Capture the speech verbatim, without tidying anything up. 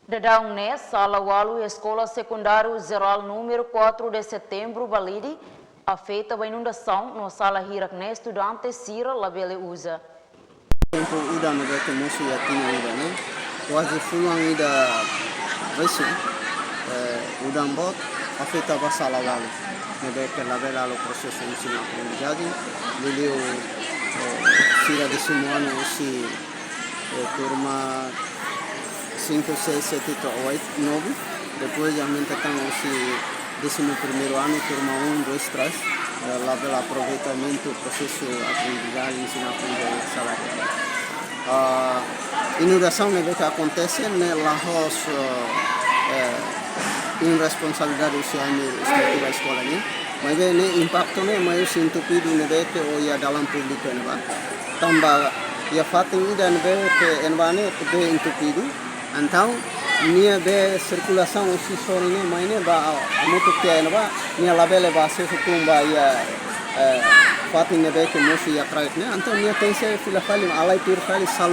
Daudaun ne'e, sala ualu Eskola Sekundáriu Jerál númeru quatro de Setembro Balide afeta ba inundasaun no sala hirak ne'e estudante sira labele uza. Tempu udan ne'ebé ke mosu iha tinan ida-ne'e, kuaze fulan ida resin, eh, udan boot afeta ba sala ualu. Ne'ebé ke labele halo prosesu ensinu aprendizajen, liuliu, eh, sira décimo ano husi, eh, turma cinco, seis, sete to'o oito, nove. Depois aumenta tan husi décimo primeiro ano, turma um, dois, três, eh, labele aproveitamentu prosesu aprendizajen, ensinu aprendizajen sala. Ah, inundasaun ne'ebé ke akontese ne'e la'ós, eh, eh, irresponsabilidade husi ami estrutura eskola nian, maibé ne'e impaktu ne'e mai husi entupidu ne'ebé ke iha dalan públiku ne'ebá. Tanba iha fatin ida ne'ebé ke ne'ebá ne'e bee entupidu. Entaun nia bee sirkulasaun husi sorin ne'e mai ne'e ba hamutuk tiha ne'ebá, nia labele ba asesu tun ba iha, eh, fatin ne'ebé ke mosu iha kraik ne'e. Entaun nia tenke fila fali, halai tuir fali sala